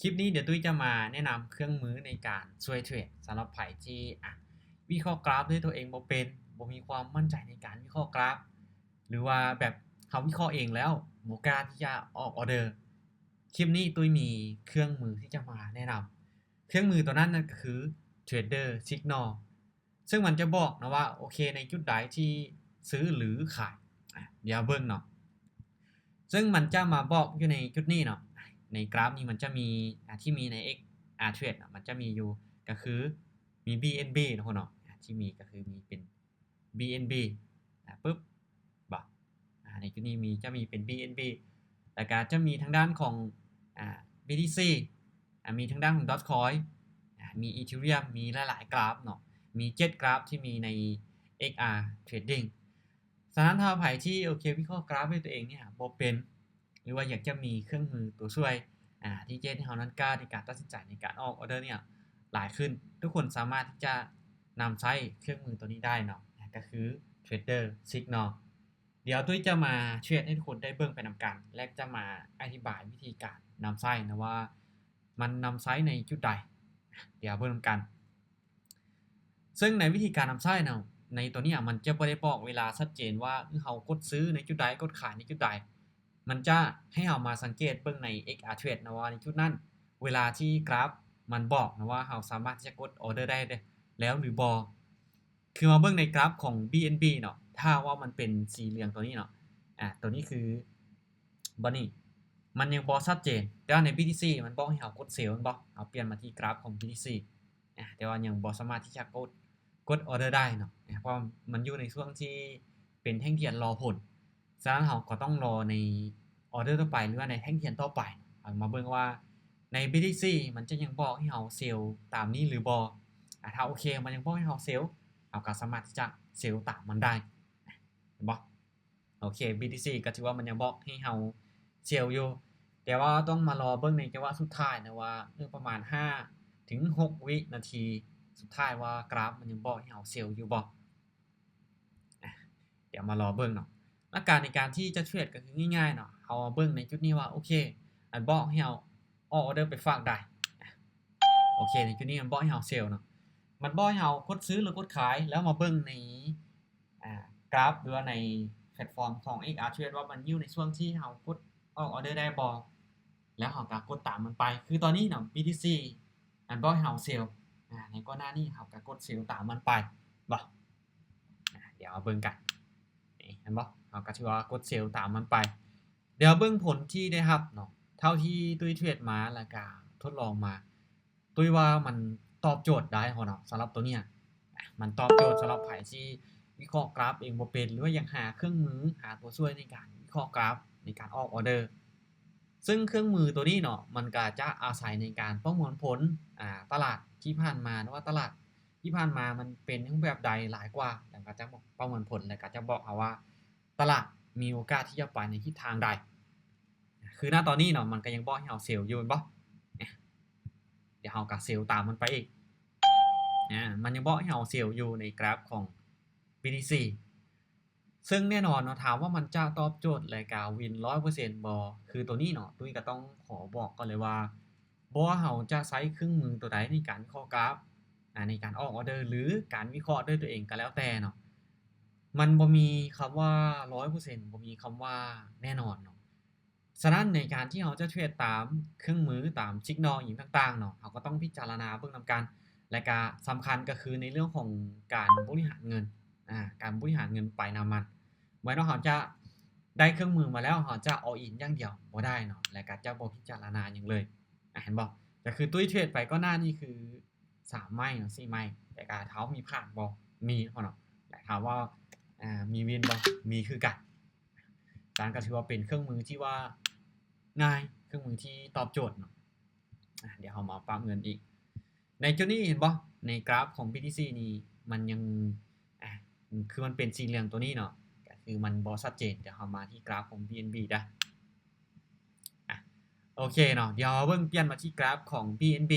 ຄລິບນີ້ດຽວຕຸ້ຍຈະມາແນະນຳເຄື່ອງມືໃນການຊ່ວຍເທຣດ ສຳລັບໃຜທີ່ ອະ ວິເຄາະກຣາຟດ້ວຍຕົວເອງບໍ່ເປັນ, ບໍ່ມີຄວາມໝັ້ນໃຈໃນການວິເຄາະກຣາຟ ຫຼືວ່າແບບເຮົາວິເຄາະເອງແລ້ວບໍ່ກ້າທີ່ຈະອອກອອເດີ. ຄລິບນີ້ຕຸ້ຍມີເຄື່ອງມືທີ່ຈະມາແນະນຳ. ເຄື່ອງມືຕົວນັ້ນ ນັ້ນກໍຄື Trader Signal ເຊິ່ງມັນຈະບອກເນາະວ່າ ໂອເຄ ໃນຈຸດໃດທີ່ຊື້ ຫຼື ຂາຍ. ອະ ດຽວເບິ່ງເນາະ. ເຊິ່ງມັນຈະມາບອກຢູ່ໃນຈຸດນີ້ເນາະ. ໃນກຣາຟນີ້ມັນຈະມີ ອະ ທີ່ມີໃນ ເອັກອາເທຣດ ເນາະ, ມັນຈະມີຢູ່ ກໍຄືມີ BNB ເນາະ ອະ ທີ່ມີກໍຄືມີເປັນ BNB ອະ ປຶບ ບໍ່ ອະ ໃນຈຸດນີ້ມີ ຈະມີເປັນ BNB ແລ້ວກໍຈະມີທາງດ້ານຂອງ ອະ BTC ອະ ມີທາງດ້ານຂອງ Dogecoin ອະ ມີ Ethereum ມີຫຼາຍໆກຣາຟເນາະ, ມີເຈັດກຣາຟທີ່ມີໃນ XR Trading. ສະນັ້ນ ຖ້າໃຜທີ່ ໂອເຄ ວິເຄາະກຣາຟດ້ວຍຕົວເອງນີ້ບໍ່ເປັນ ຫຼືວ່າຢາກຈະມີເຄື່ອງມືຕົວຊ່ວຍ ອາ ທີ່ຈະເຮັດໃຫ້ເຮົານັ້ນກ້າໃນການຕັດສິນໃຈໃນການອອກອອເດີນີ້ຫຼາຍຂຶ້ນ, ທຸກຄົນສາມາດທີ່ຈະນຳໃຊ້ເຄື່ອງມືຕົວນີ້ໄດ້ເນາະ, ກໍຄື Trader Signal. ດຽວຕຸ້ຍຈະມາເທຣດໃຫ້ທຸກຄົນໄດ້ເບິ່ງໄປນຳກັນ ແລະ ຈະມາອະທິບາຍວິທີການນຳໃຊ້ນະວ່າ ມັນນຳໃຊ້ໃນຈຸດໃດ. ດຽວເບິ່ງນຳກັນ. ເຊິ່ງໃນວິທີການນຳໃຊ້ນະ ໃນຕົວນີ້ມັນຈະບໍ່ໄດ້ບອກເວລາຊັດເຈນວ່າ ເຮົາກົດຊື້ໃນຈຸດໃດ ກົດຂາຍໃນຈຸດໃດ. ມັນຈະໃຫ້ເຮົາມາສັງເກດເບິ່ງໃນ XR Trade ນະວ່າໃນຈຸດນັ້ນ ເວລາທີ່ກຣາຟມັນບອກນະວ່າ ເຮົາສາມາດທີ່ຈະກົດອອເດີໄດ້ແລ້ວ ຫຼື ບໍ່. ຄືມາເບິ່ງໃນກຣາຟຂອງ BNB ເນາະ, ຖ້າວ່າມັນເປັນສີເຫຼືອງຕົວນີ້ເນາະ, ອາ ຕົວນີ້ຄື ບັດນີ້ມັນຍັງບໍ່ຊັດເຈນ, ແຕ່ວ່າໃນ BTC ມັນບອກໃຫ້ເຮົາກົດເຊລແມ່ນບໍ່? ເຮົາປ່ຽນມາທີ່ກຣາຟຂອງ BTC ອາ ແຕ່ວ່າຍັງບໍ່ສາມາດທີ່ຈະກົດ ກົດອອເດີໄດ້ເນາະ, ເພາະວ່າມັນຢູ່ໃນຊ່ວງທີ່ເປັນແທ່ງທຽນລໍຜົນ. ສະນັ້ນເຮົາກໍຕ້ອງລໍໃນອອເດີຕໍ່ໄປ ຫຼືວ່າໃນແທ່ງທຽນຕໍ່ໄປ. ເຮົາມາເບິ່ງວ່າໃນ BTC ມັນຈະຍັງບອກໃຫ້ເຮົາເຊລຕາມນີ້ຫຼືບໍ່. ອາ ຖ້າໂອເຄ ມັນຍັງບອກໃຫ້ເຮົາເຊລ, ເຮົາກໍສາມາດທີ່ຈະເຊລຕາມມັນໄດ້ ເຫັນບໍ່? ໂອເຄ BTC ກໍຖືວ່າມັນຍັງບອກໃຫ້ເຮົາເຊລຢູ່, ແຕ່ວ່າຕ້ອງມາລໍເບິ່ງໃນຈັງຫວະສຸດທ້າຍນະວ່າ ເອີ ປະມານຫ້າເຖິງຫົກວິນາທີສຸດທ້າຍວ່າກຣາຟມັນຍັງບອກໃຫ້ເຮົາເຊລຢູ່ບໍ່. ອາ ດຽວມາລໍເບິ່ງເນາະ. ຫຼັກການໃນການທີ່ຈະເທຣດກໍຄືງ່າຍໆເນາະ, ເຮົາມາເບິ່ງໃນຈຸດນີ້ວ່າ ໂອເຄ ມັນບອກໃຫ້ເຮົາອອກອອເດີໄປຟາກໃດ. ອາ ໂອເຄ ໃນຈຸດນີ້ມັນບອກໃຫ້ເຮົາເຊລເນາະ, ມັນບອກໃຫ້ເຮົາກົດຊື້ ຫຼື ກົດຂາຍ. ແລ້ວມາເບິ່ງໃນ ອາ ກຣາຟ ຫຼືວ່າໃນແພລດຟອມຂອງ XR Trade ວ່າມັນຢູ່ໃນຊ່ວງທີ່ເຮົາກົດອອກອອເດີໄດ້ບໍ່, ແລ້ວເຮົາກໍກົດຕາມມັນໄປ. ຄືຕອນນີ້ເນາະ BTC ມັນບອກໃຫ້ເຮົາເຊລ, ອາ ໃນກ່ອນໜ້ານີ້ເຮົາກໍກົດເຊລຕາມມັນໄປ ບໍ່. ອາ ດຽວເຮົາເບິ່ງກັນ, ນີ້ ເຫັນບໍ່? ເຮົາກໍຖືວ່າກົດເຊລຕາມມັນໄປ. ດຽວເບິ່ງຜົນທີ່ໄດ້ຮັບເນາະ, ເທົ່າທີ່ຕຸ້ຍເທຣດມາ ແລ້ວກະທົດລອງມາ, ຕຸ້ຍວ່າມັນຕອບໂຈດໄດ້ເນາະ ສຳລັບຕົວເນີ້ຍ. ມັນຕອບໂຈດສຳລັບໃຜທີ່ວິເຄາະກຣາຟເອງບໍ່ເປັນ ຫຼືວ່າຢາກຫາເຄື່ອງມື ຫາຕົວຊ່ວຍໃນການວິເຄາະກຣາຟ ໃນການອອກອອເດີ. ເຊິ່ງເຄື່ອງມືຕົວນີ້ເນາະ ມັນກະຈະອາໄສໃນການປະມວນຜົນ ອາ ຕະຫຼາດທີ່ຜ່ານມາ ວ່າຕະຫຼາດທີ່ຜ່ານມາມັນເປັນຮູບແບບໃດຫຼາຍກວ່າ, ແລ້ວກະຈະປະມວນຜົນ ແລ້ວກະຈະບອກເຮົາວ່າ ຕະຫຼາດມີໂອກາດທີ່ຈະໄປໃນທິດທາງໃດ. ຄືນະຕອນນີ້ເນາະ ມັນກໍຍັງບອກໃຫ້ເຮົາເຊລຢູ່ແມ່ນບໍ່? ດຽວເຮົາກໍເຊລຕາມມັນໄປອີກ. ອາ ມັນຍັງບອກໃຫ້ເຮົາເຊລຢູ່ໃນກຣາຟຂອງ BTC. ເຊິ່ງແນ່ນອນເນາະ ຖາມວ່າມັນຈະຕອບໂຈດ ແລະ ກະວິນຮ້ອຍເປີເຊັນບໍ່? ຄືຕົວນີ້ເນາະ ຕຸ້ຍກໍຕ້ອງຂໍບອກກ່ອນເລີຍວ່າ ບໍ່ວ່າເຮົາຈະໃຊ້ເຄື່ອງມືຕົວໃດໃນການວິເຄາະກຣາຟ ອາ ໃນການອອກອອເດີ ຫຼື ການວິເຄາະດ້ວຍຕົວເອງກໍແລ້ວແຕ່ເນາະ, ມັນບໍ່ມີຄຳວ່າຮ້ອຍເປີເຊັນ, ບໍ່ມີຄຳວ່າແນ່ນອນເນາະ. ສະນັ້ນໃນການທີ່ເຮົາຈະເທຣດຕາມເຄື່ອງມື, ຕາມ Signal ອີ່ຫຍັງຕ່າງໆເນາະ, ເຮົາກໍຕ້ອງພິຈາລະນາເບິ່ງນຳກັນ. ແລະກະສຳຄັນກໍຄືໃນເລື່ອງຂອງການບໍລິຫານເງິນ, ອາ ການບໍລິຫານເງິນໄປນຳມັນ. ບໍ່ແມ່ນວ່າເຮົາຈະໄດ້ເຄື່ອງມືມາແລ້ວ ເຮົາຈະ all in ຢ່າງດຽວ ບໍ່ໄດ້ເນາະ, ແລະກະຈະບໍ່ພິຈາລະນາຫຍັງເລີຍ. ອາ ເຫັນບໍ່? ກໍຄືຕຸ້ຍເທຣດໄປກ່ອນໜ້ານີ້ຄື ສາມໄມ້ເນາະ ສີ່ໄມ້, ແຕ່ກະຖາມວ່າມີພາດບໍ່? ມີເນາະ. ແລະຖາມວ່າ ອາ ມີວິນບໍ່? ມີຄືກັນ. ສະນັ້ນກໍຖືວ່າເປັນເຄື່ອງມືທີ່ວ່າງ່າຍ, ເຄື່ອງມືທີ່ຕອບໂຈດເນາະ. ອາ ດຽວເຮົາມາປັບເງິນອີກ. ໃນຈຸດນີ້ເຫັນບໍ່? ໃນກຣາຟຂອງ BTC ນີ້ມັນຍັງ ອາ ຄືມັນເປັນສີເຫຼືອງຕົວນີ້ເນາະ, ກໍຄືມັນບໍ່ຊັດເຈນ. ດຽວເຮົາມາທີ່ກຣາຟຂອງ BNB ເດີ້. ອາ ໂອເຄເນາະ, ດຽວເຮົາເບິ່ງ ປ່ຽນມາທີ່ກຣາຟຂອງ BNB.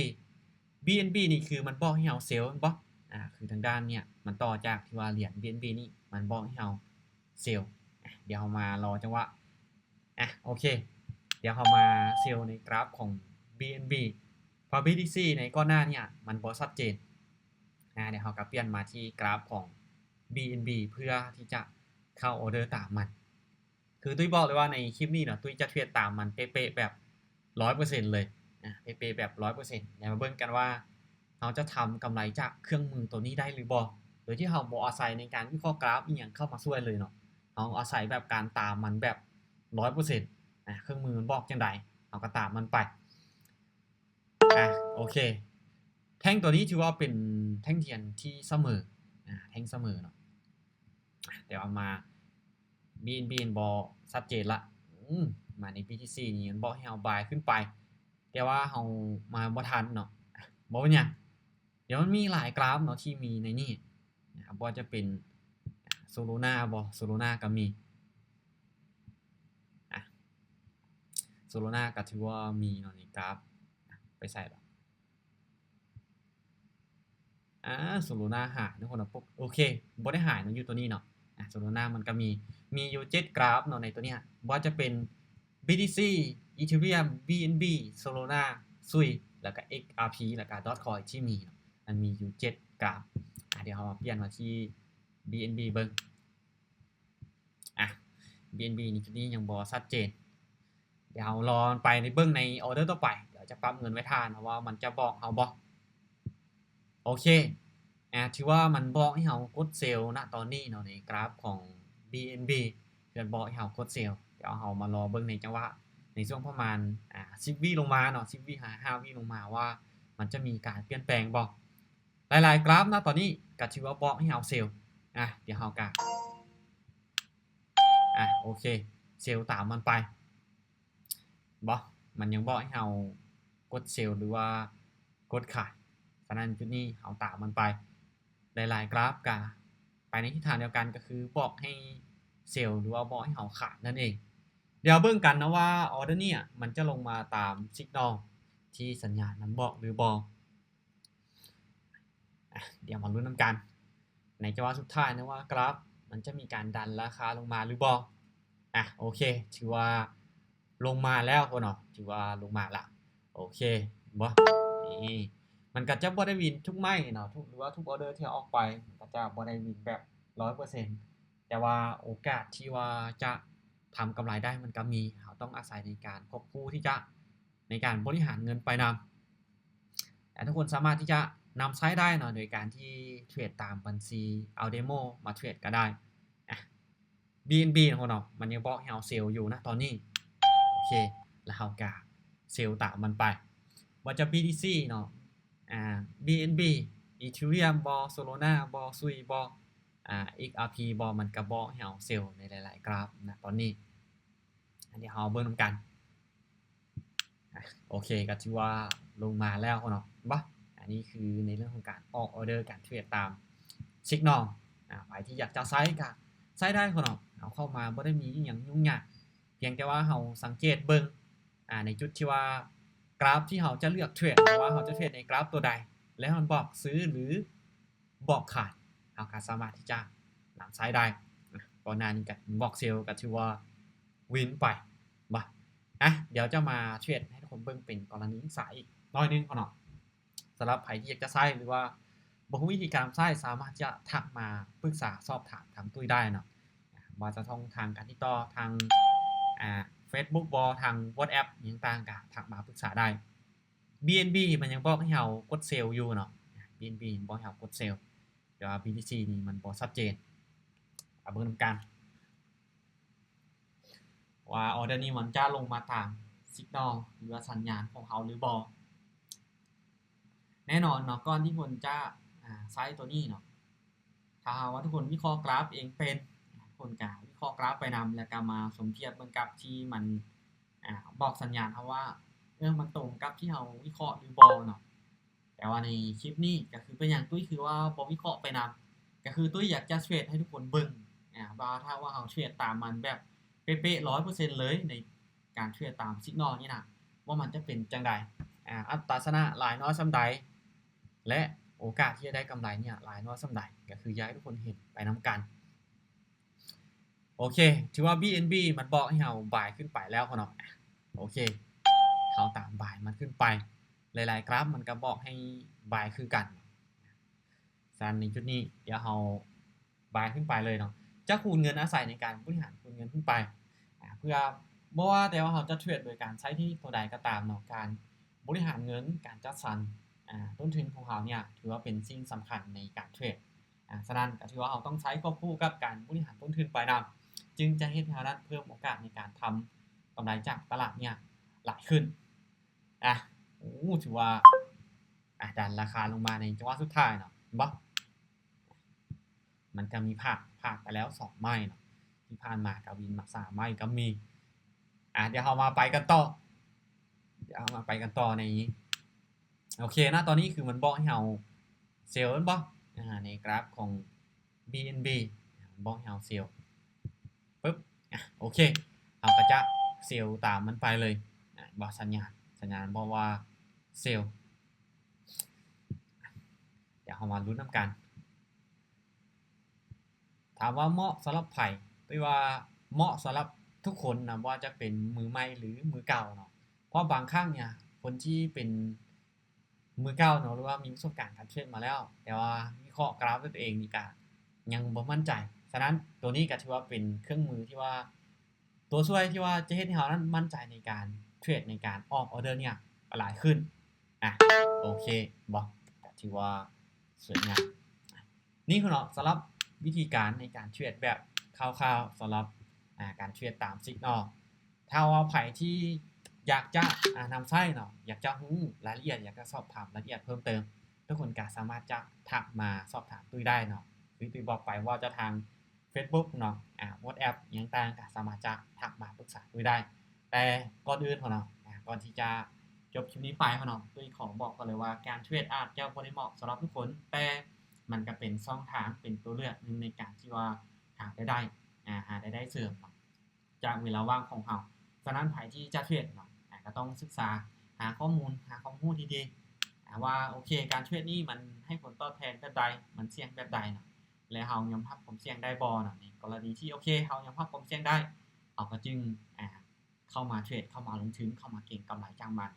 BNB ນີ້ຄືມັນບອກໃຫ້ເຮົາເຊລແມ່ນບໍ່? ອາ ຄືທາງດ້ານເນີ້ຍ ມັນຕໍ່ຈາກທີ່ວ່າຫຼຽນ BNB ນີ້ ມັນບອກໃຫ້ເຮົາເຊລ. ອາ ດຽວເຮົາມາລໍຈັງຫວະ. ອາ ໂອເຄ, ດຽວເຮົາມາເຊລໃນກຣາຟຂອງ B BNB ເພາະ BTC ໃນກ່ອນໜ້ານີ້ມັນບໍ່ຊັດເຈນ. ອາ ດຽວເຮົາກໍປ່ຽນມາທີ່ກຣາຟຂອງ BNB ເພື່ອທີ່ຈະເຂົ້າອໍເດີຕາມມັນ. ຄືຕຸ້ຍບອກເລີຍວ່າໃນຄລິບນີ້ເນາະ ຕຸ້ຍຈະເທຣດຕາມມັນເປະໆແບບຮ້ອຍເປີເຊັນເລີຍ ອາ ເປະໆແບບຮ້ອຍເປີເຊັນ. ດຽວມາເບິ່ງກັນວ່າເຮົາຈະທຳກຳໄລຈາກເຄື່ອງມືໂຕນີ້ໄດ້ຫຼືບໍ່ ໂດຍທີ່ເຮົາບໍ່ອາໄສໃນການວິເຄາະກຣາຟອີ່ຫຍັງເຂົ້າມາຊ່ວຍເລີຍເນາະ. ເຮົາອາໄສແບບການຕາມມັນແບບຮ້ອຍເປີເຊັນ ອາ ເຄື່ອງມືມັນບອກຈັ່ງໃດ ເຮົາກໍຕາມມັນໄປ. ອາ ໂອເຄ ແທ່ງໂຕນີ້ຖືວ່າເປັນແທ່ງທຽນທີ່ສະເໝີ ອາ ແທ່ງສະເໝີເນາະ. ແຕ່ວ່າມາ BNB ບໍ່ຊັດເຈນລະ. ອືມ ມາໃນ BTC ນີ້ມັນບອກໃຫ້ເຮົາບາຍຂຶ້ນໄປ ແຕ່ວ່າເຮົາມາບໍ່ທັນເນາະ. ບໍ່ເປັນຫຍັງ ດຽວມັນມີຫຼາຍກຣາຟເນາະທີ່ມີໃນນີ້ ອາ ບໍ່ວ່າຈະເປັນ Solana ບໍ່ Solana ກໍມີ ອາ Solana ກໍຖືວ່າມີເນາະໃນກຣາຟ. ອາ ໄປໃສລະ ອາ Solana ຫາຍເນາະຄົນນະ. ໂອເຄ ບໍ່ໄດ້ຫາຍເນາະ ຢູ່ໂຕນີ້ເນາະ. ອາ Solana ມັນກໍມີ ມີຢູ່ເຈັດກຣາຟເນາະໃນໂຕເນີ້ຍ ບໍ່ວ່າຈະເປັນ BTC Ethereum BNB Solana Sui ແລ້ວກໍ XRP ແລ້ວກໍ Dogecoin ທີ່ມີເນາະ ມັນມີຢູ່ເຈັດກຣາຟ. ອາ ດຽວເຮົາມາປ່ຽນມາທີ່ BNB ເບິ່ງ. ອາ BNB ນີ້ ຈຸດນີ້ຍັງບໍ່ຊັດເຈນ ດຽວເຮົາລໍໄປເບິ່ງໃນອໍເດີຕໍ່ໄປ ດຽວຈະປັບເງິນໄວ້ຖ້າເນາະວ່າມັນຈະບອກເຮົາບໍ່. ໂອເຄ ອາ ຖືວ່າມັນບອກໃຫ້ເຮົາກົດເຊວນະຕອນນີ້ເນາະ ໃນກຣາຟຂອງ BNB ເພິ່ນບອກໃຫ້ເຮົາກົດເຊວ. ດຽວເຮົາມາລໍເບິ່ງໃນຈັງຫວະໃນຊ່ວງປະມານ ອາ ສິບວິລົງມາເນາະ ສິບວິຫາຫ້າວິລົງມາວ່າມັນຈະມີການປ່ຽນແປງບໍ່. ຫຼາຍໆກຣາຟນະຕອນນີ້ກໍຖືວ່າບອກໃຫ້ເຮົາເຊວ. ອາ ດຽວເຮົາກະ ອາ ໂອເຄ ເຊວຕາມມັນໄປ. ບໍ່ ມັນຍັງບອກໃຫ້ເຮົາກົດເຊວ ຫຼືວ່າກົດຂາຍ. ສະນັ້ນຈຸດນີ້ເຮົາຕາມມັນໄປ. ຫຼາຍໆກຣາຟກະໄປໃນທິດທາງດຽວກັນ ກໍຄືບອກໃຫ້ເຊວ ຫຼືວ່າບອກໃຫ້ເຮົາຂາຍນັ້ນເອງ. ດຽວເບິ່ງກັນເນາະວ່າອໍເດີນີ້ມັນຈະລົງມາຕາມ signal ທີ່ສັນຍານມັນບອກຫຼືບໍ່. ອາ ດຽວມາລຸ້ນນຳກັນໃນຈັງຫວະສຸດທ້າຍນະວ່າກຣາຟມັນຈະມີການດັນລາຄາລົງມາຫຼືບໍ່. ອາ ໂອເຄ ຖືວ່າລົງມາແລ້ວເນາະ ຖືວ່າລົງມາລະ. ໂອເຄ ເຫັນບໍ່ ນີ້ ມັນກໍຈະບໍ່ໄດ້ວິນທຸກໄມ້ເນາະ ທຸກ ຫຼືວ່າທຸກອໍເດີທີ່ເຮົາອອກໄປ ມັນກໍຈະບໍ່ໄດ້ວິນແບບຮ້ອຍເປີເຊັນ ແຕ່ວ່າໂອກາດທີ່ວ່າຈະທຳກຳໄລໄດ້ມັນກໍມີ. ເຮົາຕ້ອງອາໄສໃນການຄວບຄູ່ທີ່ຈະ ໃນການບໍລິຫານເງິນໄປນຳ ແລະ ທຸກຄົນສາມາດທີ່ຈະນຳໃຊ້ໄດ້ເນາະ ໂດຍການທີ່ເທຣດຕາມບັນຊີ ເອົາເດໂມມາເທຣດກໍໄດ້. ອາ BNB ເນາະ ມັນຍັງບອກໃຫ້ເຮົາເຊວຢູ່ນະຕອນນີ້. ໂອເຄ ແລ້ວເຮົາກະເຊວຕາມມັນໄປ. ບໍ່ວ່າຈະ BTC ເນາະ ອາ BNB Ethereum ບໍ່ Solana ບໍ່ Sui ບໍ່ ອາ XRP ບໍ່ ມັນກະບອກໃຫ້ເຮົາເຊວໃນຫຼາຍໆກຣາຟນະຕອນນີ້. ອັນນີ້ເຮົາເບິ່ງນຳກັນ. ອາ ໂອເຄ ກໍຖືວ່າລົງມາແລ້ວເນາະ ເຫັນບໍ່? ອັນນີ້ຄືໃນເລື່ອງຂອງການອອກອໍເດີ ການເທຣດຕາມ signal. ອາ ໃຜທີ່ຢາກຈະໃຊ້ກໍໃຊ້ໄດ້ເນາະ ເອົາເຂົ້າມາບໍ່ໄດ້ມີອີ່ຫຍັງຫຍຸ້ງຍາກ ພຽງແຕ່ວ່າເຮົາສັງເກດເບິ່ງ ອາ ໃນຈຸດທີ່ວ່າກຣາຟທີ່ເຮົາຈະເລືອກເທຣດ ວ່າເຮົາຈະເທຣດໃນກຣາຟຕົວໃດ ແລ້ວມັນບອກຊື້ ຫຼື ບອກຂາຍ ເຮົາກໍສາມາດທີ່ຈະນຳໃຊ້ໄດ້. ອາ ກ່ອນໜ້ານີ້ກໍບອກເຊວກໍຖືວ່າວິນໄປ ບໍ່ ອາ ດຽວຈະມາເທຣດໃຫ້ທຸກຄົນເບິ່ງເປັນກໍລະນີສຶກສາອີກໜ້ອຍໜຶ່ງເນາະ. ສຳລັບໃຜທີ່ຢາກຈະໃຊ້ ຫຼືວ່າບໍ່ຮູ້ວິທີການໃຊ້ ສາມາດທີ່ຈະທັກມາປຶກສາສອບຖາມທາງຕຸ້ຍໄດ້ເນາະ ວ່າຈະຊ່ອງທາງການຕິດຕໍ່ທາງ ອາ Facebook ບໍ່ ທາງ WhatsApp ຫຍັງຕ່າງໆ ກໍທັກມາປຶກສາໄດ້. BNB ມັນຍັງບອກໃຫ້ເຮົາກົດເຊວຢູ່ເນາະ BNB ຍັງບອກໃຫ້ເຮົາກົດເຊວ ແຕ່ວ່າ BTC ນີ້ມັນບໍ່ຊັດເຈນ. ເອົາເບິ່ງນຳກັນວ່າອໍເດີນີ້ມັນຈະລົງມາຕາມ signal ຫຼືວ່າສັນຍານຂອງເຮົາຫຼືບໍ່. ແນ່ນອນເນາະ ກ່ອນທີ່ເພິ່ນຈະ ອາ ໃຊ້ຕົວນີ້ເນາະ ຖ້າຫາກວ່າທຸກຄົນວິເຄາະກຣາຟເອງເປັນ ທຸກຄົນກະວິເຄາະກຣາຟໄປນຳ ແລ້ວກະມາສົມທຽບເບິ່ງກັບທີ່ມັນ ອາ ບອກສັນຍານເຮົາວ່າ ເອີ ມັນຕົງກັບທີ່ເຮົາວິເຄາະຫຼືບໍ່ເນາະ. ແຕ່ວ່າໃນຄລິບນີ້ກະຄືເປັນຫຍັງຕຸ້ຍຄືວ່າບໍ່ວິເຄາະໄປນຳ ກະຄືຕຸ້ຍຢາກຈະເທຣດໃຫ້ທຸກຄົນເບິ່ງ ອາ ວ່າຖ້າວ່າເຮົາເທຣດຕາມມັນແບບເປະໆ ຮ້ອຍເປີເຊັນເລີຍ ໃນການເທຣດຕາມ signal ນີ້ນະ ວ່າມັນຈະເປັນຈັ່ງໃດ ອາ ອັດຕາຊະນະຫຼາຍນ້ອຍສ່ຳໃດ ແລະ ໂອກາດທີ່ຈະໄດ້ກຳໄລນີ້ຫຼາຍນ້ອຍສ່ຳໃດ ກໍຄືຢາກໃຫ້ທຸກຄົນເຫັນໄປນຳກັນ. ໂອເຄ ຖືວ່າ BNB ມັນບອກໃຫ້ເຮົາບາຍຂຶ້ນໄປແລ້ວເນາະ. ໂອເຄ ເຮົາຕາມບາຍມັນຂຶ້ນໄປ ຫຼາຍໆກຣາຟມັນກໍບອກໃຫ້ບາຍຄືກັນ. ສະນັ້ນໃນຈຸດນີ້ ດຽວເຮົາບາຍຂຶ້ນໄປເລີຍເນາະ ຈະຄູນເງິນອາໄສໃນການບໍລິຫານຄູນເງິນຂຶ້ນໄປ ອາ ເພື່ອ ບໍ່ວ່າແຕ່ວ່າເຮົາຈະເທຣດໂດຍການໃຊ້ເທັກນິກຕົວໃດກໍຕາມເນາະ ການບໍລິຫານເງິນ ການຈັດສັນ ອາ ຕົ້ນທຶນຂອງເຮົາເນີ້ຍ ຖືວ່າເປັນສິ່ງສຳຄັນໃນການເທຣດ. ອາ ສະນັ້ນກໍຖືວ່າເຮົາຕ້ອງໃຊ້ຄວບຄູ່ກັບການບໍລິຫານຕົ້ນທຶນໄປນຳ ຈຶ່ງຈະເຮັດໃຫ້ເຮົານັ້ນເພີ່ມໂອກາດໃນການທຳກຳໄລຈາກຕະຫຼາດເນີ້ຍຫຼາຍຂຶ້ນ. ອາ ໂອ້ ຖືວ່າ ອາ ດັນລາຄາລົງມາໃນຈັງຫວະສຸດທ້າຍເນາະ ເຫັນບໍ່? ມັນກໍມີພາດ ພາດໄປແລ້ວສອງໄມ້ເນາະ ທີ່ຜ່ານມາກໍວິນມາສາມໄມ້ກໍມີ. ອາ ດຽວເຮົາມາໄປກັນຕໍ່ ດຽວເຮົາມາໄປກັນຕໍ່ໃນ ໂອເຄ ນະຕອນນີ້ຄືມັນບອກໃຫ້ເຮົາເຊລແມ່ນບໍ່? ອາ ໃນກຣາຟຂອງ ບີເອັນບີ ມັນບອກໃຫ້ເຮົາເຊລ ປຶບ ອາ ໂອເຄ ເຮົາກໍຈະເຊລຕາມມັນໄປເລີຍ ອາ ເຫັນບໍ່? ສັນຍານ ສັນຍານມັນບອກວ່າເຊລ. ດຽວເຮົາມາລຸ້ນນຳກັນ ຖາມວ່າເໝາະສຳລັບໃຜ? ຖືວ່າເໝາະສຳລັບທຸກຄົນນະ ບໍ່ວ່າຈະເປັນມືໃໝ່ ຫຼື ມືເກົ່າເນາະ ເພາະບາງຄັ້ງເນີ້ຍ ຄົນທີ່ເປັນມືເກົ່າເນາະ ຫຼືວ່າມີປະສົບການການເທຣດມາແລ້ວ ແຕ່ວ່າວິເຄາະກຣາຟດ້ວຍຕົວເອງນີ້ກະຍັງບໍ່ໝັ້ນໃຈ. ສະນັ້ນ ໂຕນີ້ກະຖືວ່າເປັນເຄື່ອງມືທີ່ວ່າ ຕົວຊ່ວຍທີ່ວ່າຈະເຮັດໃຫ້ເຮົານັ້ນໝັ້ນໃຈໃນການເທຣດ ໃນການອອກອອເດີເນີ້ຍກໍຫຼາຍຂຶ້ນ. ອາ ໂອເຄ ບໍ່ ກໍຖືວ່າສວຍງາມ. ນີ້ຄືເນາະ ສຳລັບວິທີການໃນການເທຣດແບບຄ່າວໆ ສຳລັບ ອາ ການເທຣດຕາມ Signal. ຖ້າວ່າໃຜທີ່ຢາກຈະ ອາ ນຳໃຊ້ເນາະ ຢາກຈະຮູ້ລາຍລະອຽດ ຢາກຈະສອບຖາມລາຍລະອຽດເພີ່ມເຕີມ ທຸກຄົນກໍສາມາດຈະທັກມາສອບຖາມຕຸ້ຍໄດ້ເນາະ ຄືຕຸ້ຍບອກໄປ ບໍ່ວ່າຈະທາງ Facebook ເນາະ ອາ WhatsApp ຫຍັງຕ່າງ ກໍສາມາດຈະທັກມາປຶກສາຕຸ້ຍໄດ້. ແຕ່ກ່ອນອື່ນເນາະ ອາ ກ່ອນທີ່ຈະຈົບຄລິບນີ້ໄປເນາະ ຕຸ້ຍຂໍບອກກ່ອນເລີຍວ່າ ການເທຣດອາດຈະບໍ່ໄດ້ເໝາະສຳລັບທຸກຄົນ ແຕ່ມັນກໍເປັນຊ່ອງທາງ ເປັນຕົວເລືອກໜຶ່ງໃນການທີ່ວ່າຫາລາຍໄດ້ ອາ ຫາລາຍໄດ້ເສີມເນາະ ຈາກເວລາວ່າງຂອງເຮົາ. ສະນັ້ນໃຜທີ່ຈະເທຣດເນາະ ອາ ກໍຕ້ອງສຶກສາຫາຂໍ້ມູນ ຫາຄວາມຮູ້ດີໆ ອາ ວ່າ ໂອເຄ ການເທຣດນີ້ມັນໃຫ້ຜົນຕອບແທນແບບໃດ ມັນສ່ຽງແບບໃດເນາະ ແລະ ເຮົາຍອມຮັບຄວາມສ່ຽງໄດ້ບໍ່ເນາະ. ໃນກໍລະນີທີ່ ໂອເຄ ເຮົາຍອມຮັບຄວາມສ່ຽງໄດ້ ເຮົາກໍຈຶ່ງ ອາ ເຂົ້າມາເທຣດ ເຂົ້າມາລົງທຶນ ເຂົ້າມາເກັງກຳໄລຈາກມັນ.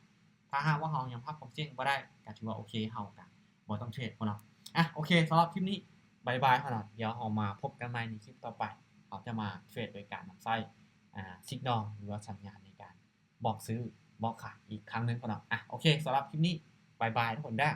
ຖ້າຫາກວ່າເຮົາຍອມຮັບຄວາມສ່ຽງບໍ່ໄດ້ ກໍຖືວ່າ ໂອເຄ ເຮົາກໍບໍ່ຕ້ອງເທຣດເນາະ. ອາ ໂອເຄ ສຳລັບຄລິບນີ້ ບາຍບາຍເນາະ ດຽວເຮົາມາພົບກັນໃໝ່ໃນຄລິບຕໍ່ໄປ ເຮົາຈະມາເທຣດໂດຍການນຳໃຊ້ ອາ Signal ຫຼືວ່າສັນຍານໃນການບອກຊື້ບອກຂາຍອີກຄັ້ງໜຶ່ງເນາະ. ອາ ໂອເຄ ສຳລັບຄລິບນີ້ ບາຍບາຍທຸກຄົນເດີ້.